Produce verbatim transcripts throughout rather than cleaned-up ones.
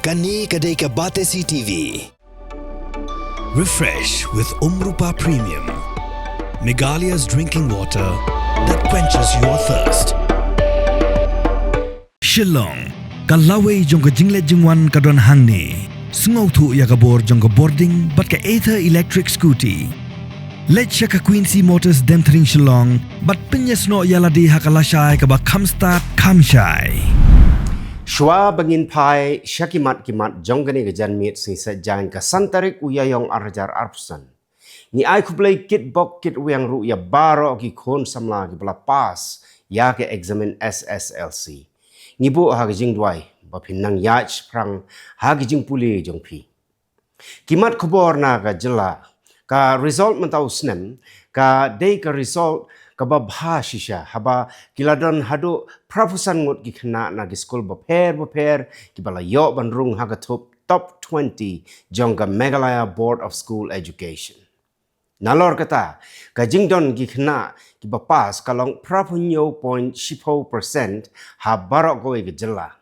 Kane ka dei ka Batesi T V. Refresh with Umrupa Premium, Meghalaya's drinking water that quenches your thirst. Shillong, ka lawei jong ka jingleit jingwan ka don hangne. Sngewthuh ïa ka bor jong ka bording bad ka Ather electric scooty. Leit sha ka Quincy Motors Demthring Shillong bad pynïasnoh ïa lade ha ka lashai kaba kham stad kham shai. Shuwa ba ngin phai sha ki mat ki mat jong kane ka janmiet sngi Saitjaiñ ka san tarik u Ïaïong ar hajar arphew san, ngi ai khublei kitbok kitwiang ruh ïa baroh ki khun samla kiba la pass ïa ka eksamin S S L C. Ngi buh ha ka jingduwai ba phin nang ïaid shaphrang ha ka jingpule jong phi. Ki mat khubor na ka jylla. Ka result mynta u snem ka dei ka result kaba bha shisha, haba ki la don haduh phraphew san ngut ki khynnah na ki skul bapher bapher kiba la ïoh ban rung ha ka thup top twenty jong ka Meghalaya Board of School Education. Nalor kata, ka jingdon ki khynnah kiba pass ka long phraphew hynñiew point shiphew percent ha baroh kawei ka jylla.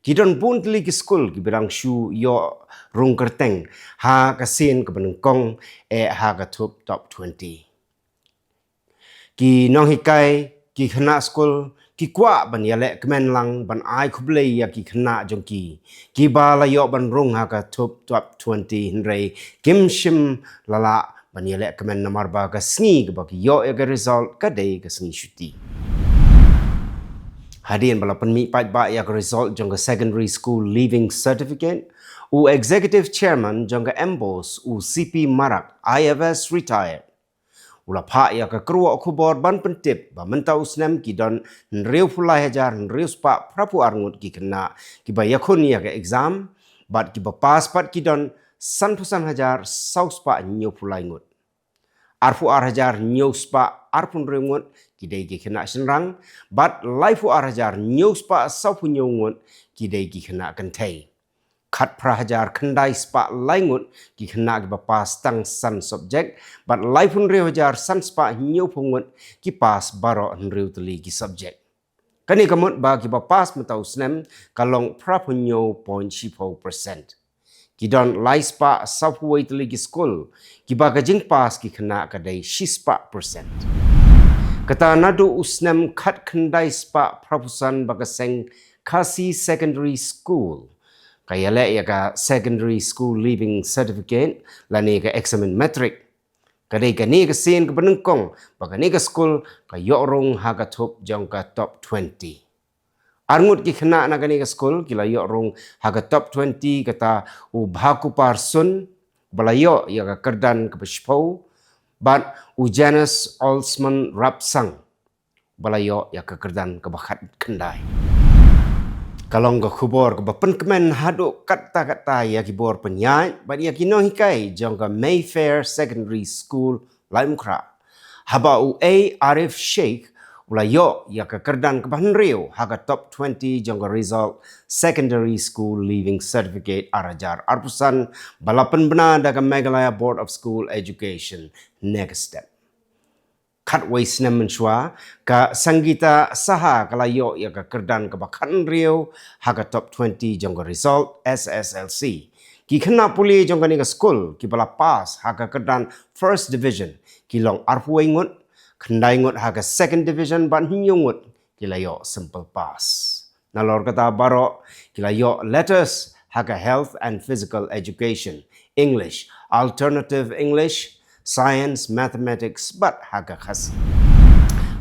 Ki don bun tylli ki skul kiba dang shu ïoh rung kyrteng ha ka sien kaba nyngkong, eh, ha ka thup top twenty. Ki nonghikai, ki khynnah skul ki kwah ban ïaleh kmen lang ban ai khublei ïa ki khynnah jong ki kiba la ïoh ban rung ha ka thup top twenty, hynrei kim shym la lah ban ïaleh kmen namar ba ka sngi kaba ki ïoh ïa ka result ka dei ka sngi shuti. Hadien ba la pynmih paidbah ïa ka result jong ka Secondary School Leaving Certificate, u Executive Chairman jong ka MBOSE, u C P Marak, I F S retired, u la phah ïa ka kyrwoh khubor ban pyntip ba mynta u snem ki don hynriewphew lai hajar hynriew spah phraphew ar ngut ki khynnah kiba ïakhun ïa ka exam, bad kiba pass pat ki don sanphew san hajar saw spah hynñiewphew lai ngut. Arphew ar hajar hynñiew spah arphew hynriew ngut ki dei ki khynnah shynrang, bad laiphew ar hajar hynñiew spah sawphew hynñiew ngut ki dei ki khynnah kynthei. Khatphra hajar khyndai spah lai ngut ki khynnah kiba pass tang san subject, bad laiphew hynriew hajar san spah hynñiewphew ngut ki pass baroh hynriew tylli ki subject. Kane ka mut ba kiba pass mynta u snem ka long phraphew hynñiew point shiphew percent. Ki don lai spah sawphew wei tylli ki skul kiba ka jingpass ki khynnah ka dei shi spah percent. Kata naduh u snem khatkhyndai spah phraphew san ba ka seng Khasi Secondary School ka ïaleh ïa ka Secondary School Leaving Certificate lane ka eksamin matric. Ka dei kane ka sien kaba nyngkong ba kane ka skul ka ïoh rung ha ka thup jong ka top twenty. Ar ngut ki khynnah na kane ka skul ki la ïoh rung ha ka top twenty, kata u Bhakupar Sun ba la ïoh ïa ka kyrdan kaba shiphew, bad u Janus Olsman Rapsang ba la ïoh ïa ka kyrdan kaba khatkhyndai. Ka long ka khubor kaba pynkmen haduh katta katta ïa ki bor pynïaid bad ïa ki nonghikai jong ka Mayfair Secondary School, Laitumkhrah, haba u A Arif Sheikh u la ïoh ïa ka kyrdan kaba hynriew ha ka top twenty jong ka result Secondary School Leaving Certificate ar hajar arphew san ba la pynbna da ka Meghalaya Board of School Education, next step. Khatwei snem mynshuwa, ka Sangeeta Saha ka la ïoh ïa ka kyrdan kaba khathynriew ha ka top twenty jong ka result S S L C. Ki khynnah pule jong kane ka skul kiba la pass ha ka kyrdan first division ki long arphew wei ngut, khyndai ngut ha ka second division bad hynñiew ngut ki la ïoh simple pass. Nalor kata baroh ki la ïoh letters ha ka Health and Physical Education, English, Alternative English, Science, Mathematics bad ha ka Khasi.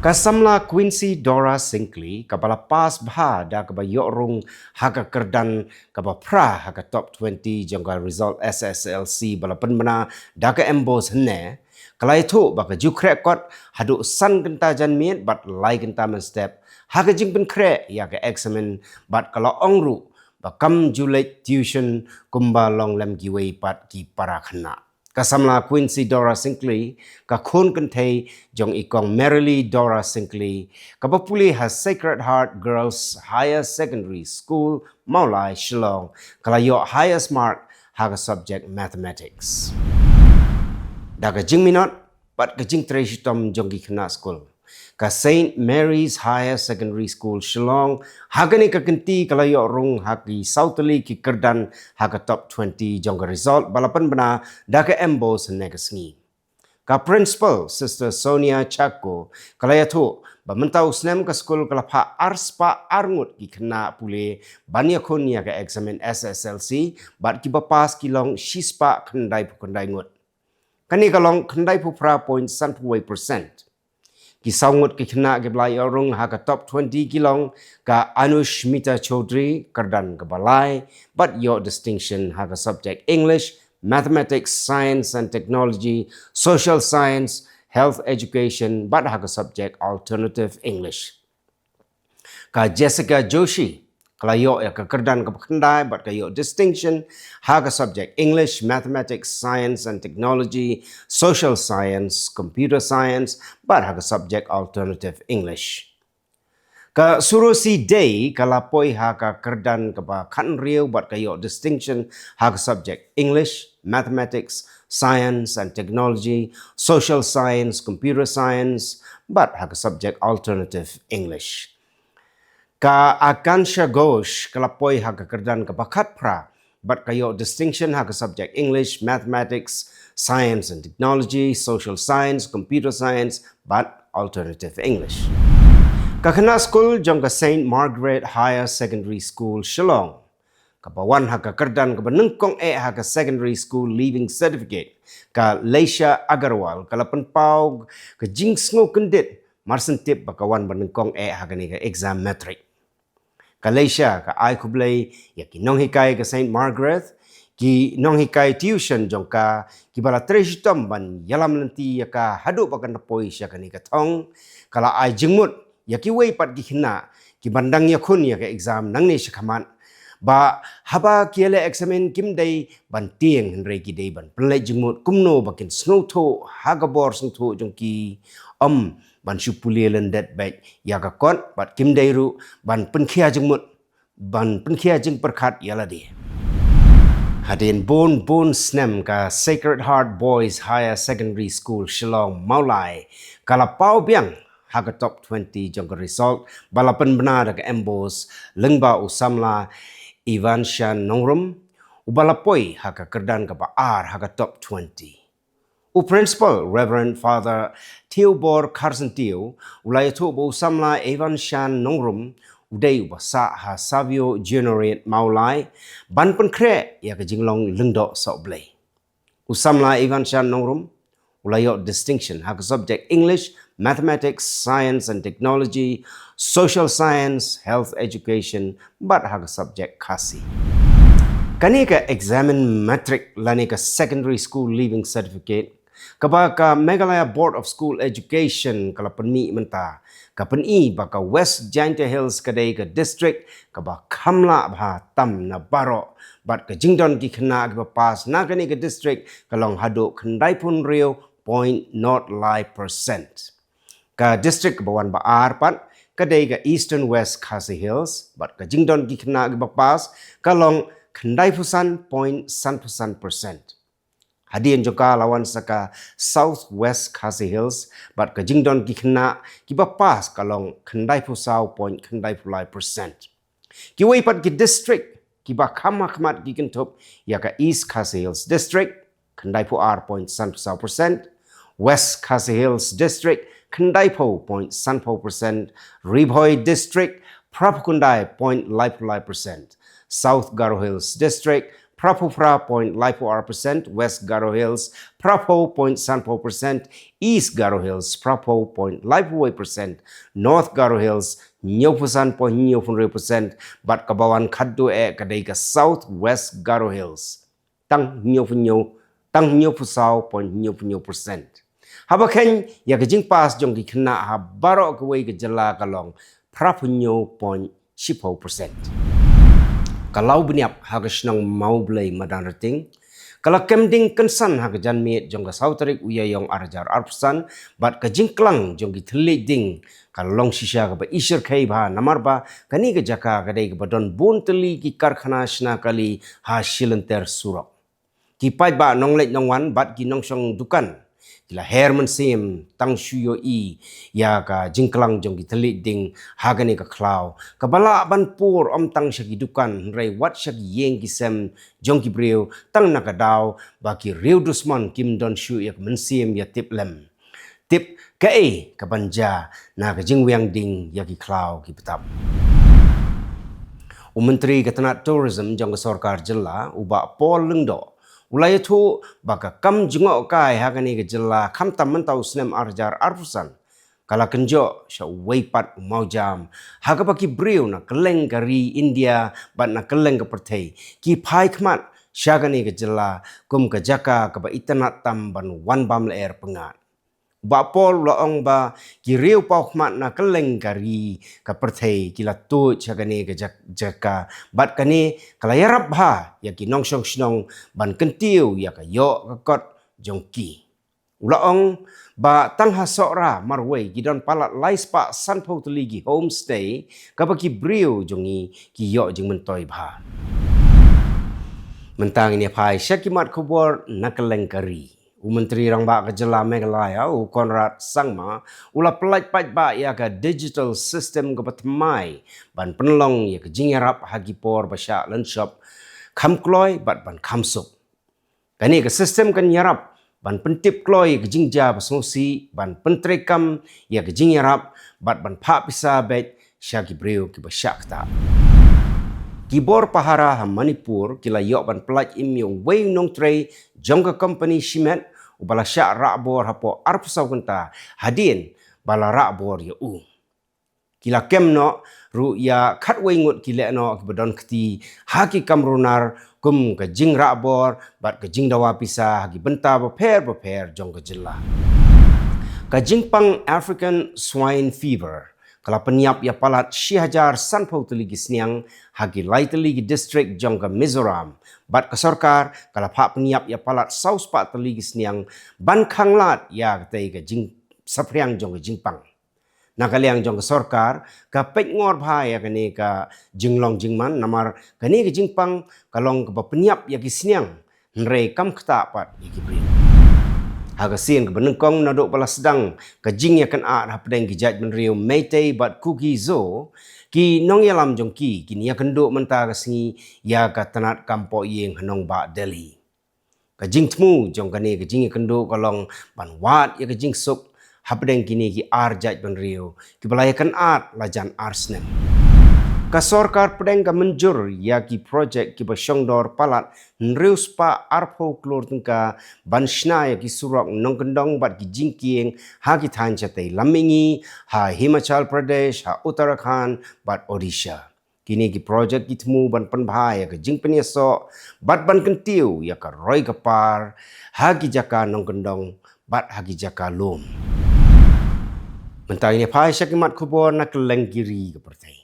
Ka samla Quincy Dora Syngkli kaba la pass bha da kaba ïoh rung ha ka kyrdan kaba phra ha ka top twenty jong ka result S S L C ba la pynbna da ka MBOSE hynne, ka la ïathuh ba ka ju khreh kot haduh san kynta janmiet bad lai kynta mynstep ha ka jingpynkhreh ïa ka eksamin, bad ka la ong ruh ba kam ju leit tuition kumba long lem kiwei pat ki para khynnah. Ka samla Quincy Dora Syngkli, ka khun kynthei jong i kong Merrily Dora Syngkli, kaba pule ha Sacred Heart Girls Higher Secondary School, Mawlai, Shillong, ka la ïoh highest mark ha ka subject Mathematics. Da ka jingminot bad ka jingtrei shitom jong ki khynnah skul, Ka Saint Mary's Higher Secondary School Shillong, ha kane ka kynti ka la ïoh rung ha ki saw tylli ki kyrdan ha ka top twenty jong ka result ba la pynbna da ka MBOSE hynne ka sngi. Ka principal, Sister Sonia Chacko, ka la ïathuh ba mynta u snem ka skul ka la phah ar spah ar ngut ki khynnah pule ban ïakhun ïa ka eksamin S S L C, bad kiba pass ki long shi spah khyndai phew khyndai ngut. Kane ka long khyndai phew phra point san phew wei percent. Ki saw ngut ki khynnah kiba la ïoh rung ha ka top twenty ki long ka Anushmita Chaudhary, kyrdan kaba lai, bad ïoh distinction ha ka subject English, Mathematics, Science and Technology, Social Science, Health Education, bad ha ka subject Alternative English. Ka Jessica Joshi, ka la ïoh ïa ka kyrdan kaba khyndai bad ka ïoh distinction ha ka subject English, Mathematics, Science and Technology, Social Science, Computer Science, bad ha ka subject Alternative English. Ka Surosi Dey ka la poi ha ka kyrdan kaba khathynriew bad ka ïoh distinction ha ka subject English, Mathematics, Science and Technology, Social Science, Computer Science, bad ha ka subject Alternative English. Ka Akansha Ghosh ka la poi ha ka kyrdan kaba khatphra bad ka ïoh distinction ha ka subject English, Mathematics, Science and Technology, Social Science, Computer Science, bad Alternative English. Ka khynnah skul jong ka Saint Margaret Higher Secondary School Shillong, kaba wan ha ka kyrdan kaba nyngkong eh ha ka Secondary School Leaving Certificate, ka Leisha Agarwal, ka la pynpaw ka jingsngewkyndit mar shen tip ba ka wan ba nyngkong eh ha kane ka exam matric. Ka Leisha ka ai khublei ïa ki nonghikai ka Saint Margaret, ki nonghikai tuition jong ka, kiba la trei shitom ban ïalam lynti ïa ka haduh ba kan da poi sha kane ka thong. Ka la ai jingmut ïa kiwei pat ki khynnah kiban dang ïakhun ïa ka exam nangne shakhmat, ba haba ki ïaleh eksamin kim dei ban tieng, hynrei ki dei ban pynleit jingmut kumno ba kin sngewthuh ha ka bor sngewthuh jong ki, ym ban shu pule lyndet beit ïa ka kot, bad kim dei ruh ban pynkhia jingmut, ban pynkhia jingpyrkhat ïa lade. Hadien bun bun snem, ka Sacred Heart Boys Higher Secondary School Shillong Mawlai ka la paw biang ha ka top twenty jong ka result ba la pynbna da ka MBOSE lyngba u samla Ivanshan Nongrum, uba la poi ha ka kyrdan kaba ar ha ka top twenty. U Principal, Reverend Father Theobor Kharsyntiew, u la ïathuh ba u samla Ivanshan Nongrum u dei uba sah ha Savio Juniorate Mawlai ban pynkhreh ïa ka jinglong lyngdoh sohblei. U samla Ivanshan Nongrum u la ïoh distinction ha ka subject English, Mathematics, Science and Technology, Social Science, Health Education, bad ha ka subject Khasi. Kane ka examin matric lane ka Secondary School Leaving Certificate, kaba ka Meghalaya Board of School Education ka la pynmih mynta, ka pyni ba ka West Jaintia Hills ka dei ka district kaba kham lah bha tam na baroh, bad ka jingdon ki khynnah kiba pass na kane ka district ka long haduh khyndai phew hynriew point nod lai percent. Ka district kaba wan ba ar pat ka dei ka Eastern West Khasi Hills, bad ka jingdon ki khynnah kiba pass ka long khyndai phew san point san phew san percent. Hadien jong ka la wan sa ka South West Khasi Hills, bad ka jingdon ki khynnah kiba pass ka long khyndai phew saw point khyndai phew lai percent. Kiwei pat ki district kiba kham ha khmat ki kynthup ïa ka East Khasi Hills District, khyndai phew ar point san phew saw percent, West Khasi Hills District, khyndai phew point san phew percent, Ri Bhoi District, phra phew khyndai point lai phew lai percent, South Garo Hills District, phra phew phra point lai phew ar percent, West Garo Hills, phra phew point san phew percent, East Garo Hills, phra phew point lai phew wei percent, North Garo Hills, hynñiew phew san point hynñiew phew hynriew percent, bad kaba wan khatduh eh ka dei ka South West Garo Hills, tang hynñiew phew hynñiew, tang hynñiew phew saw point hynñiew phew hynñiew percent. Haba kheiñ ïa ka jingpass jong ki khynnah ha baroh kawei ka jylla ka long phra phew hynñiew point shiphew percent. Ka Lawbniap ha ka shnong Mawblei Madanrting ka la kem ding kynsan ha ka janmiet jong ka saw tarik u Ïaïong ar hajar arphew san, bad ka jingklang jong ki thylliej ding ka long shisha kaba ishyrkhei bha, namar ba kane ka jaka ka dei kaba don bun tylli ki karkhana shna kali ha shilynter surok. Ki paidbah nongleit nongwan bad ki nongshong dukan Ki la her mynsiem tang shu ïohi ïa ka jingklang jong ki thylliej ding ha kane ka khlaw, kaba lah ban pur ym tang sha ki dukan hynrei wat sha ki ïing ki sem jong ki briew, tang na ka daw ba ki riew dusmon kim don shuh ïa ka mynsiem ïa tip lem. Tip kaei kaban jia na ka jingwiang ding ïa ki khlaw ki btap. U Myntri ka tnat Tourism jong ka sorkar jylla, u Bah Paul Lyngdoh, u la ïathuh ba ka kam jngohkai ha kane ka jylla khamtam mynta u snem ar hajar arphew san ka la kynjoh sha uwei pat u mawjam, ha kaba ki briew na kylleng ka ri India bad na kylleng ka pyrthei ki phai khmat sha kane ka jylla kum ka jaka kaba itynnad tam ban wan bam lyer pyngngad. Bah Paul u la ong ba ki riew paw khmat na kylleng ka ri ka pyrthei ki la tuid sha kane ka jak-, jaka bad kane ka la ïarap bha ïa ki nongshong shnong ban kyntiew ïa ka ïoh ka kot jong ki. U la ong ba tang ha Sohra marwei ki don palat lai spah sanphew tylli ki homestay kaba ki briew jong ngi ki ïoh jingmyntoi bha. Mynta ngin ïa phai sha ki mat khubor na kylleng ka ri. U Myntri Rangbah ka jylla Meghalaya, u Conrad Sangma, u la pyllait paidbah ïa ka digital system kaba thymmai ban pynlong ïa ka jingïarap ha ki por ba shah lynshop kham kloi bad ban kham suk. Kane ka system kan ïarap ban pyntip kloi ïa ka jingjia ba sngewsih, ban pyntreikam ïa ka jingïarap bad ban phah pisa beit sha ki briew kiba shah ktah. Ki bor pahara ha Manipur ki la ïoh ban pyllait im ïa uwei u nongtrei jong ka kompani shimet uba la shah rah bor hapoh arphew saw kynta hadien ba la rah bor ïa u. Ki la kem noh ruh ïa khatwei ngut ki lehnoh kiba don kti ha ki kam runar kum ka jingrah bor bad ka jingdawa pisa ha ki bynta bapher bapher jong ka jylla. Ka jingpang African Swine Fever ka la pynïap ïa palat shi hajar sanphew tylli ki sniang ha ki lai tylli ki distrik jong ka Mizoram, bad ka sorkar ka la phah pynïap ïa palat saw spah tylli ki sniang ban khanglad ïa katei ka jingsaphriang jong ka jingpang. Na ka liang jong ka sorkar ka peit ngor bha ïa kane ka jinglong jingman namar kane ka jingpang ka long kaba pynïap ïa ki sniang hynrei kam ktah pat ïa ki briew. Ha ka sien kaba nyngkong naduh ba la sdang ka jingïakynad hapdeng ki jaitbynriew Meitei bad Kuki-Zo, ki nongïalam jong ki kin ïakynduh mynta ka sngi ïa ka tnat kam pohïing ha nongbah Delhi. Ka jingthmu jong kane ka jingïakynduh ka long ban wad ïa ka jingsuk hapdeng kine ki ar jaitbynriew kiba la ïakynad la jan ar snem. Ka sorkar pdeng ka mynjur ïa ki projek kiba shongdor palat hynriew spah arphew klur tyngka ban shna ïa ki surok nongkyndong bad ki jingkieng ha ki thaiñ shatei lam mihngi ha Himachal Pradesh, ha Uttarakhand bad Odisha. Kine ki projek ki thmu ban pynbha ïa ka jingpynïasoh bad ban kyntiew ïa ka roi ka par ha ki jaka nongkyndong bad ha ki jaka lum. Mynta ngin ïa phai sha ki mat khubor na kylleng ki ri ka pyrthei.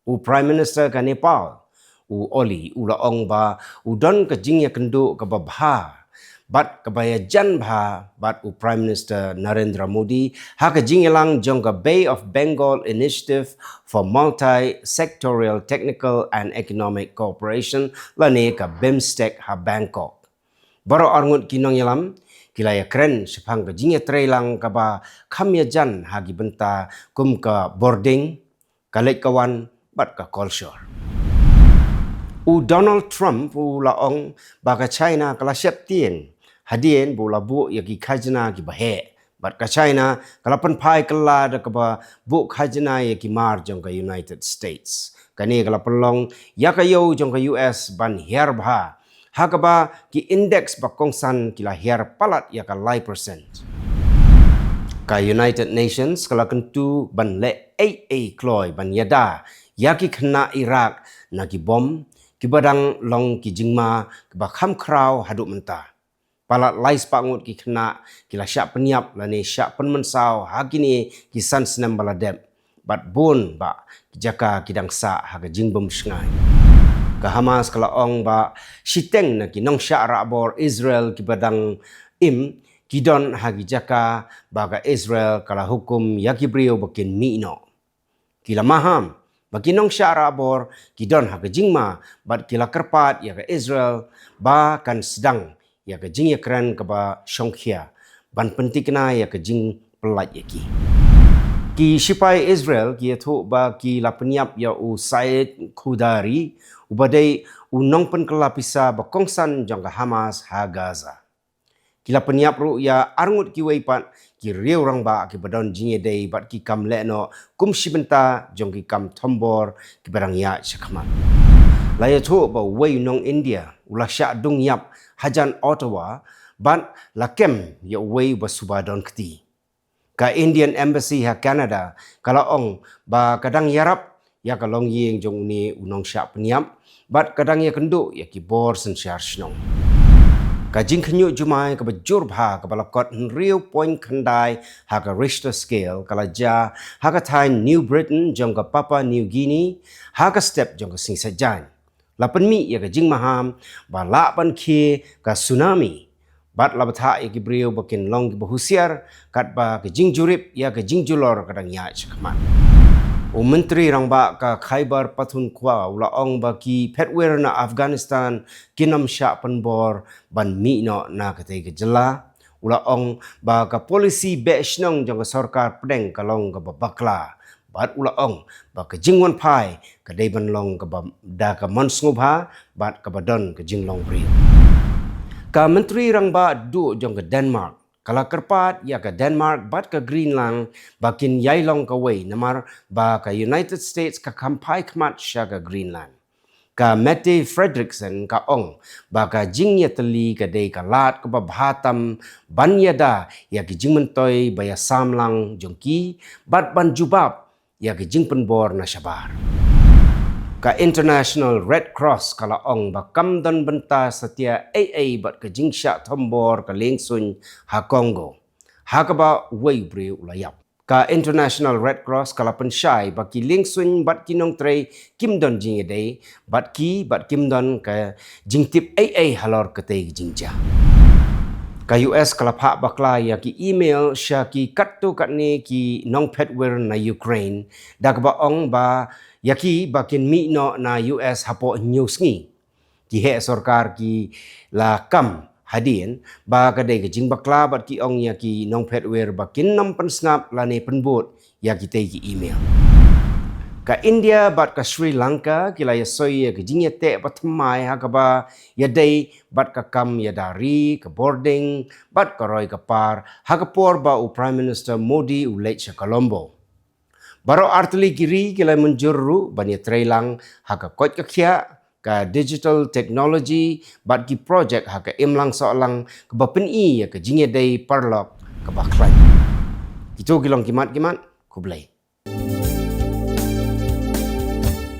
U Prime Minister ka Nepal, u Oli, u la ong ba u don ka jingïakynduh kaba bha bad kaba ïajan bha bad u Prime Minister Narendra Modi ha ka jingïalang jong ka Bay of Bengal Initiative for Multi-Sectorial Technical and Economic Cooperation lane ka BIMSTEC ha Bangkok. Baroh arngut ki nongïalam ki la ïakren shaphang ka jingïatreilang kaba kham ïajan ha ki bynta kum ka bording, ka leit ka wan bad ka kolshor. U Donald Trump u la ong ba ka China ka la sheptieng hadien ba u la buh ïa ki khajna kiba heh bad ka China ka la pynphai kylla da kaba buh khajna ïa ki mar jong ka United States. Kane ka la pynlong ïa ka ïew jong ka U S ban hiar bha ha kaba ki index ba kongsan ki la hiar palat ïa ka lai percent. Ka United Nations ka la kyntu ban leh ei ei kloi ban ïada ïa ki khynnah Iraq na ki bom kiba dang long ki jingma kiba kham khraw haduh mynta. Palat lai spah ngut ki khynnah ki la shah pynïap lane shah pynmynsaw ha kine ki san snem ba la dep. Bad bun bah ki jaka ki dang sah ha ka jingbym shngaiñ. Ka Hamas ka la ong ba shiteng na ki nongshah rahbor Israel kiba dang im ki don ha ki jaka ba ka Israel ka la hukum ïa ki briew ba kin mih noh. Ki la maham ba ki nongshah rahbor ki don ha ka jingma bad ki la kyrpad ïa ka Israel ba kan sdang ïa ka jingïakren kaba shongkhia ban pyntikna ïa ka jingpyllait ïa ki. Ki shipai Israel ki ïathuh ba ki la pynïap ïa u Said Khudari, uba dei u nongpynkylla pisa ba kongsan jong ka Hamas ha Gaza. Ki la pynïap ruh ïa arngut kiwei pat ki riew rangbah kiba don jingïadei bad ki kam lehnoh kum shi bynta jong ki kam thombor kiba dang ïaid shakhmat. La ïathuh ba uwei u nong India u la shah dung ïap hajan Ottawa bad la kem ïa uwei uba suba don kti. Ka Indian Embassy ha Canada ka la ong ba ka dang ïarap ïa ka longïing jong une u nongshah pynïap bad ka dang ïakynduh ïa ki bor synshar shnong. Ka jingkhynñiuh jumai kaba jur bha kaba la kot hynriew point khyndai ha ka Richter scale ka la jia ha ka thaiñ New Britain jong ka Papua New Guinea ha ka step jong ka sngi Saitjaiñ. La pynmih ïa ka jingmaham ba lah ban khie ka tsunami bad la bthah ïa ki briew ba kin long kiba husiar katba ka jingjurip ïa ka jingjulor ka dang ïaid shakhmat. U Myntri Rangbah ka Khyber Pakhtunkhwa u la ong ba ki phetwir na Afghanistan kin ym shah pynbor ban mih noh na katei ka jylla. U la ong ba ka polisi beh shnong jong ka sorkar pdeng ka long kaba bakla. Bad u la ong ba ka jingwanphai ka dei ban long kaba da ka mon sngewbha bad kaba don ka jinglong briew. Ka Myntri Rangbah Duh jong ka Denmark ka la kyrpad ïa ka Denmark bad ka Greenland ba kin ïai long kawei namar ba ka United States ka kham phai khmat sha ka Greenland. Ka Mette Frederiksen ka ong ba ka jingïatylli ka dei ka lad kaba bha tam ban ïada ïa ki jingmyntoi ba ïasam lang jong ki bad ban jubab ïa ki jingpynbor na shabar. Ka International Red Cross ka la ong ba kam don bynta satia ei ei bad ka jingshah thombor ka liengsuiñ ha Congo, ha kaba uwei u briew u la ïap. Ka International Red Cross ka la pynshai ba ki liengsuiñ bad ki nongtrei kim don jingïadei bad ki bad kim don ka jingtip ei ei halor katei ka jingjia. Ka U S ka la phah bakla ïa ki email sha ki katto katne ki nongphetwir na Ukraine da kaba ong ba ïa ki ba kin mih noh na U S hapoh hynñiew sngi. Ki heh sorkar ki la kam hadien ba ka dei ka jingbakla bad ki ong ïa ki nongphetwir ba kin ym pynsngap lane pynbud ïa kitei ki email. Ka India bad ka Sri Lanka ki la ïasoi ïa ka jingïateh ba thymmai ha kaba ïadei bad ka kam ïada ri, ka bording bad ka roi ka par ha ka por ba u Prime Minister Modi u leit sha Colombo. Baroh artylli ki ri ki la mynjur ruh ban ïatreilang ha ka koit ka khiah, ka digital technology bad ki projek ha ka imlang sohlang kaba pyni ïa ka jingïadei paralok kaba khlaiñ. Kito ki long ki mat ki mat, khublei.